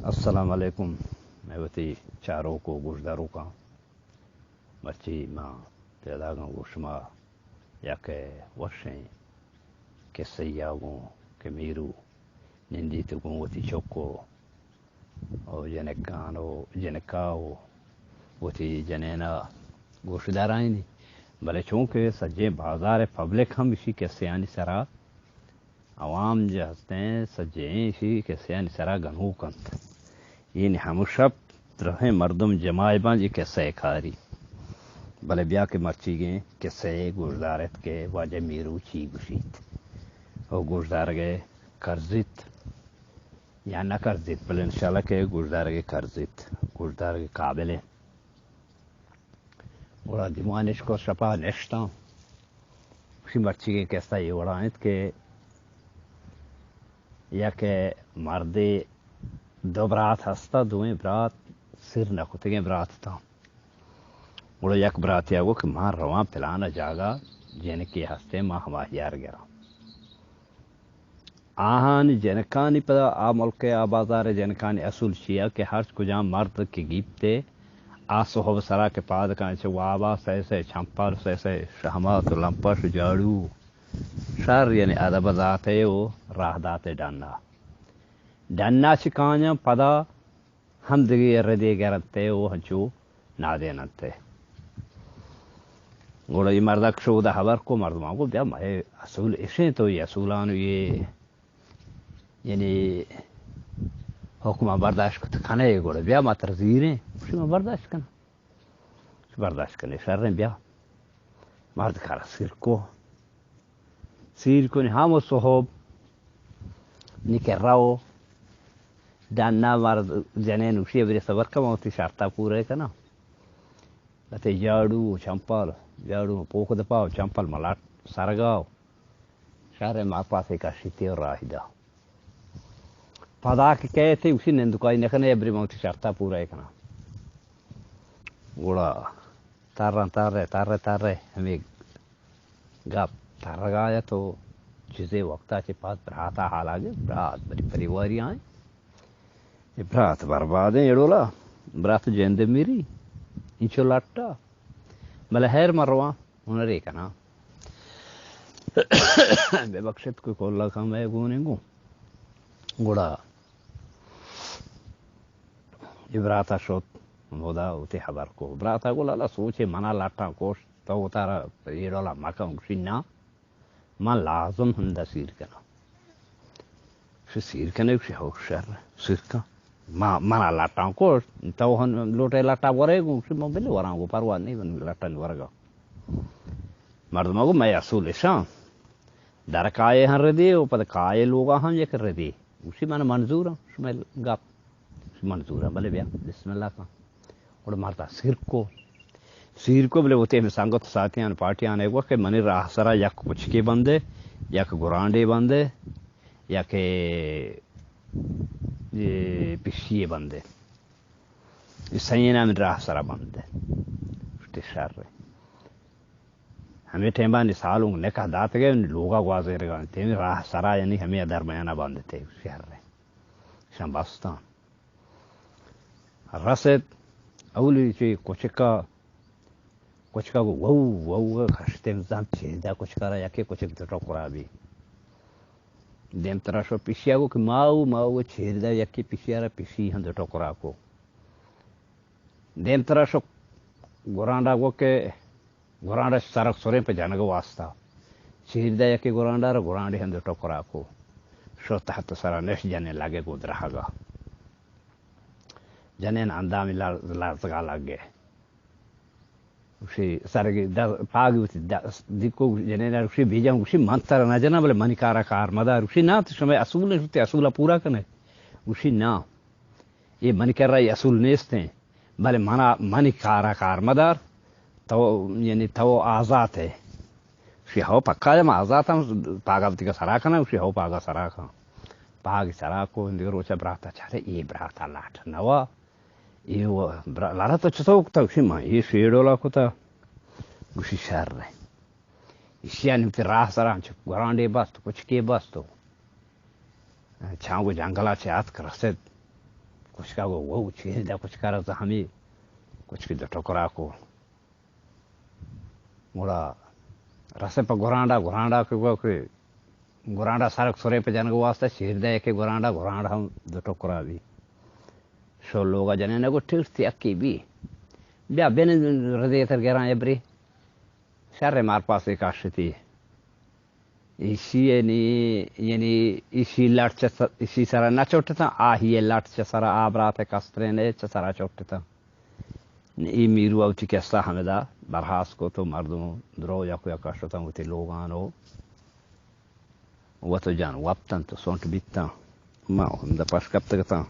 السلام علیکم، مئے وتی چاروک و گوشداروکاں۔ مرچی ما پیداگاں گوں شما یک وشیں کسہ یا گوں کہ میرو نندیت گوں وتی چک و، و جنکان و جنکا و وتی جنینا گوشدارائینی۔ بلے چونکہ سجیں بازار پبلک ہم اشی کسیانی سرا عوام جو ہستیں، سجہیں ایشی کسیانی سرا گنوک انت۔ یعنی ہمو شپ درہیں مردم جماعت باں جی کسہ کاری۔ بلے بیا کہ مرچیگیں کسہ گوشدارت کہ واجہ میرو چی گوشیت۔ او گوشدارگے کرزیت یا نہ کرزیت، بلے انشاءاللہ کہ گوشدارگے کرزیت، گوشدارگے قابل انت۔ گڑا دیوان اش کت، شپا نشتاں۔ گوشی مرچیگیں کسہ اے وڑا انت کہ یک مردے دو برات ہستا، دوئیں برات سر نہ کتگیں برات اتاں۔ گڑا یک براتے ء گو کہ من رواں پلان ء جاگہ جنکے ہستیں، من ہما یار گراں۔ آہانی جنکانی پدا آ ملک ء آ بازار ء جنکانی اصول چیا کہ ہرچ کجام مرد کہ گیپتے، آ صحب سرا کہ پاد کن چہ وابا سئے سئے چمپل، سئے سئے شہمات و لمپش و جاڑو، شر یعنی ادب داتے و راہ داتے ڈنا۔ ڈنا چہ کانیاں پدا ہم دگہ ردے گرنتے و ہنچو نادیننتے۔ گڑا اے مردک شود ہبر کو، مردمان گو بیا مئے اصول اشیں، تو اے اصولان و اے یعنی حکماں برداشت کت کنے، گڑا بیا ما ترا زیریں۔ گوشی من برداشت کناں۔ گوشی برداشت کنے، شریں، بیا۔ مرد کارا سیر کو۔ سیر کنی ہم و صحب نی کہ رو ڈنا مرد جنین گوشی بری صبر کن، من وتی شرطا پورے کناں۔ اتے جاڑو و چمپل، جاڑو پوک دپا و چمپل ملاٹ سرگا و شہر ماپاسے کشیتے و راہی دا۔ پدا کہ کئیتے گوشی نندوکائی نکنے، ابری من وتی شرطا پورا کناں۔ گڑا ترن ترے، ترے ترے، ہمے گپ ترگا ات و چیزے وقتا چہ پد براتا حالا گپت، برات بری پریواری آئیں۔ اے برات بربادیں اے ڈولا، برات جند میری، انچو لٹا۔ بلے ہیر من رواں، ہنرے کناں۔ ببخشت کہ کلا کم اے گونیں گوں۔ گڑا اے براتا شت، ہمودا وتی ہبر کو۔ براتا گو لالا سوچے منا لٹاں کشت، تو وتارا اے ڈولا مکن۔ گوشی نا، من لازم ہندا سیر کناں۔ گوشی سیر کنے؟ گوشی ہو شر، سیر کن۔ ما، منا لٹاں کشت، تو ہن لوٹے لٹا ورے؟ گوشی من بلے وراں، گو پرواہ نہیں، من لٹانی ورگا۔ مردما گو مئے اصول اشاں، در کائے ہم ردی و پد کائے لوگا ہم یک ردی۔ گوشی من منظوراں شمئے گپ۔ منظور ء، بلے بیا، بسم اللہ کن۔ گڑا مردا سیر کو۔ سیر کو، بلے وتی ہمے سنگت ساتیان پارٹیان ء گوشت کہ منی راہ سرا یک کچکے بندے، یک گرانڈے بندے، یک اے پشی بندے۔ اے سئینا من راہ سرا بندے۔ گوشتی شر۔ ہمے ٹیمبا نی سالونک نکاح داتگے، لوگا گوازینگا، تیمی راہ سرا یعنی ہمے درمیانا بندتے، شر۔ شان بستان۔ رست اولی چہ کچکا، کچکا گو وو وو کشتیں زم چیردا کچکا را یکے کچک دو ٹکرا بی۔ دیمترا شو پشیا گو کہ ماو ماو چیردا یکے پشیا را پشی ہم دو ٹکرا کو۔ دیمترا شو گرانڈا گو کہ گرانڈا سرک سریں پہ جنگ واسطہ۔ چیردا یکے گرانڈا را گرانڈے ہم دو ٹکرا کو۔ شو تحت سرا نش جنے لگے گو درہگا۔ جنین اندامی لر-، لرزگا لگے۔ گوشی سرگی در-، پاگی وتی دست دیکو، جنین گوشی بیجان، گوشی من ترا نہ جناں، بلے منی کارا کار مدار۔ گوشی نا، تو شمئے اصول انت، وتی اصولا پورا کنے۔ گوشی نا، اے منی کرا اے اصول نیستیں، بلے منا، منی کارا کار مدار، تو، یعنی تو آزات ئے۔ گوشی ہو پکا، من آزاتاں، پاگا وتی سرا کناں؟ گوشی ہو پاگا سرا کن۔ پاگی سرا کو، اندگہ روچا براتا چارے، اے براتا لاٹ نوا۔ اے و برا-، لالا تو چتو کتا؟ گوشی من اے شی ڈولا کتا۔ گوشی شر۔ ایشیا نی وتی راہ سرا انچو گرانڈے بست، کچکے بست و چانگو جنگلا چہ آتک رسد۔ کچکا گو، وہ چیز دا کچکا را زہمی، کچکی دو ٹکرا کو۔ گڑا رسے پہ گرانڈا، گرانڈا کہ گو کہ گرانڈا سرک سرے پہ جنگ واسطہ چیر دے کہ گرانڈا، گرانڈا ہم دو ٹکرا بی۔ شو لوگا جنے نگو ٹیرتی اکی بی۔ بیا بین رزے تر گران ابری۔ شر مار پاسے کاشتی۔ ایشی یعنی، یعنی ایشی لٹ چہ س-، ایشی سرا نہ چوٹتاں، آہی لٹ چہ سرا آ برات کسترین چہ سرا چوٹتاں۔ ای میرو اوتی قصہ ہمدا برحاس کو تو مردم درو یک یک شتاں وتی لوگان و وت جان وپتن تو سونٹ بیتاں۔ ما ہمدا پش کپتگتاں۔